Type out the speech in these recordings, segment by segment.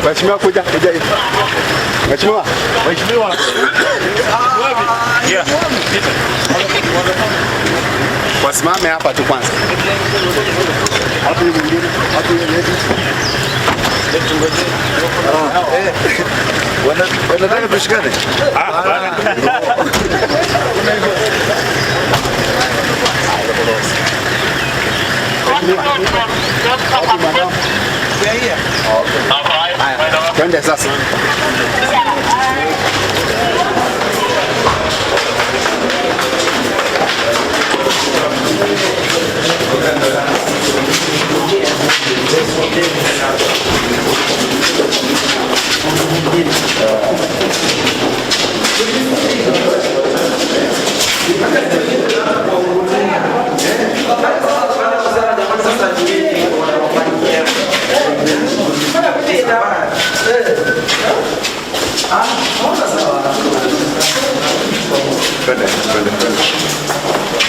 Mheshimiwa, kuja kuja hivi. Mheshimiwa. Mheshimiwa. Yeah. Wasimame hapa tu kwanza. Hapo yule mwingine, hapo yule lady. Wanataka tushikane? Ah, bana. Haya, twende sasa. Twende, twende, twende.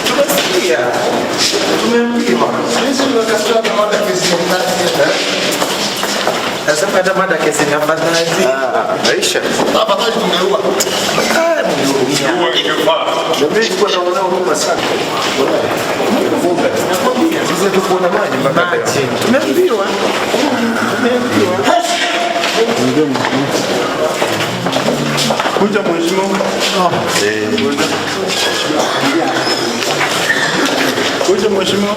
Tumesikia, tumeambiwa. Sasa hata mada kesi ni afadhali. Maisha. Afadhali tungeua. Ah, mlihurumia. Na mimi nilikuwa naona huruma sana. Sisi tukuona maji mpaka leo. Maji. Tumeambiwa. Tumeambiwa. Kuja mheshimiwa. Kuja. Kuja mheshimiwa.